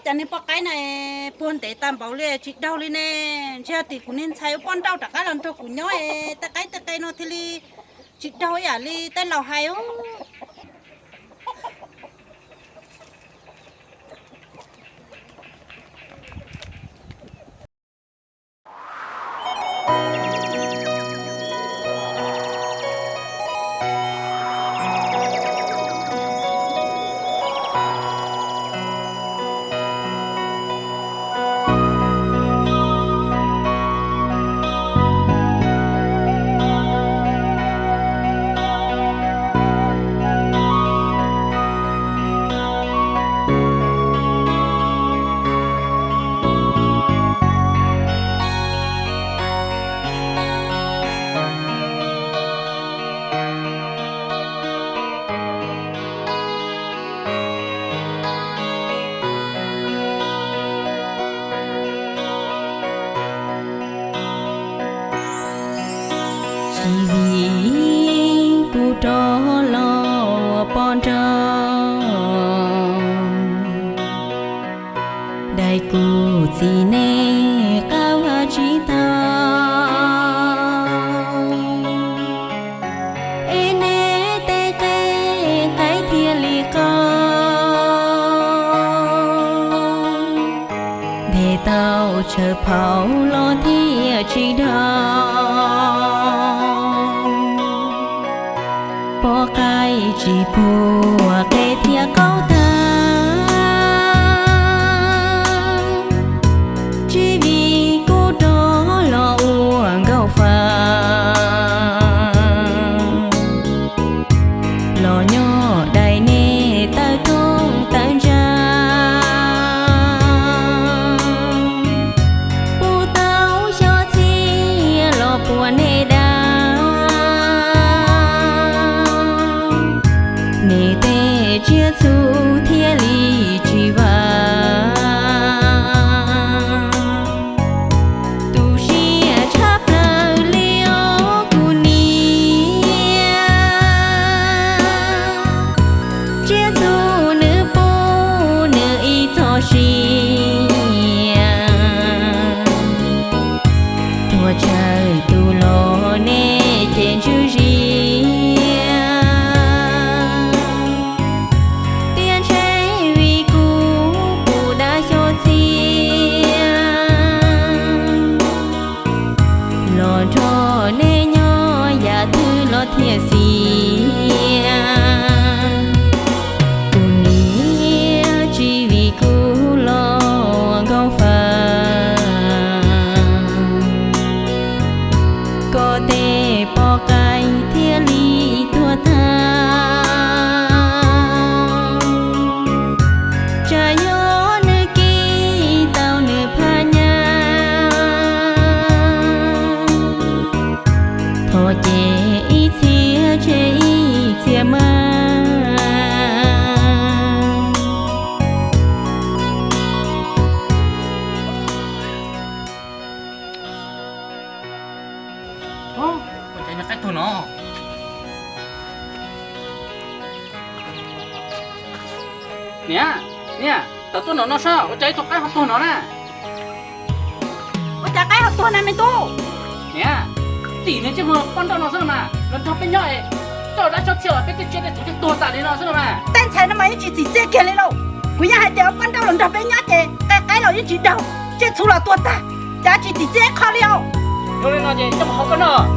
Cas niag poj qaib no puag ntev tag npaum li tsis daug li ne? Ntshe tim kuv niag ntxhais ua poj nrauj rov qab los nrog kuv nyob, tej qaib tej qe no thiaj li tsis daug ib yam li tej laus hais. Tsis vim kuv rov los ua poj nrauj, dai kuv txiv nej qab vaj tsis tau, es nej tej qe qaib thiaj li qau, ntes tau tshaw phau los thiaj tsis daug. Poj qaib tsis puag qe thiaj qaub tag, tsis vim kuv rov los ua nkauj faj, los nyob dai nej tawv tooj tawv ntsa. Puag tau xyov txhia los puag nej dab, nej tej tsiaj txhu thiaj li tsis vam. Tu siab tshaj plaws li os kuv niam, tsiaj txhu nws pub nws ib txoj sia, tuag tsawg tus los nej ces ntswg zis. Tiam sis vim kuv puag dab xyov txhia, los nrog nej nyob yam twg los thiaj xiam. Kuv niam tsis vim kuv los nkauj faj, koj tej poj qaib thiaj li tuag tag. Tsam yog nws kis tau nws phaj nyaj, thov ces ib txhia tseg ib txhia mas. Ua cas niag qaib tuag no? Niam, niam, tawm tuaj nram no saib, ua cas ib tug qaib ho tuag no na? Ua cas qaib ho tuag na me tub? Niam, tim nws tsis muaj poj nrauj no xwb los mas, los nrog peb nyob es coj dab coj txhia los peb tej tsiaj tej txhu twb tuag tas li no xwb los mas. Tej ntxhais no mas yeej tsis txim txiaj kiag li lauj. Kuv yeej hais tias poj nrauj los nrog peb nyob ces qe qaib los yeej tsis daug, tsiaj txhu los tuag tag, cas tsis txim txiaj ib qho li os. Yog li no ces coj mus hau koj noj.